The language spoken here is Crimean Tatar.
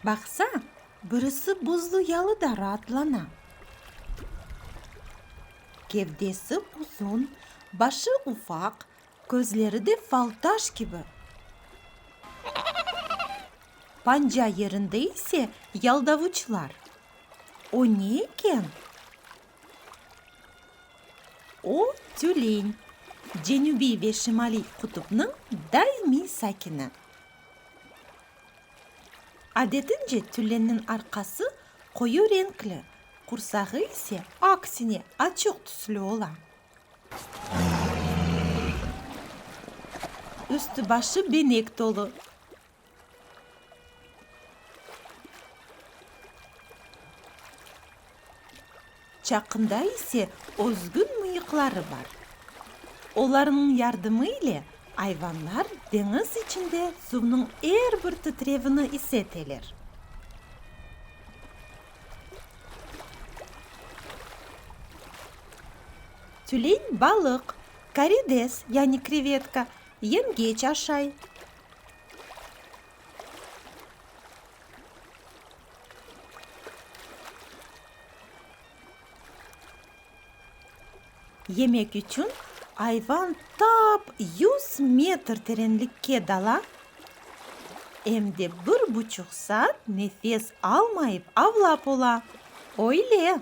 Baqsa, birisi buzlu yalıda raatlana. Kevdesi uzun, başı ufaq, közleri de faltaş kibi. Panca yerinde ise yaldavuçlar. O ne eken? O, tülen, Cenübiy ve Şimaliy qutupnıñ daimiy sakini. Adetince tülenniñ arqası qoyu renkli, qursağı ise, aksine, açıq tüslü ola. Üstü-başı benek tolu. Çaqında ise özgün mıyıqları bar. Olarnıñ yardımı ile ayvanlar deñiz içinde suvnıñ er bir titrevini is eteler. Tülen balıq, karides, yani krevetka, yengeç aşay. Yemek içün ayvan tap yüz metr terenlikke dala, em de bir buçuq saat nefes almayıp avlap ola. Öyle!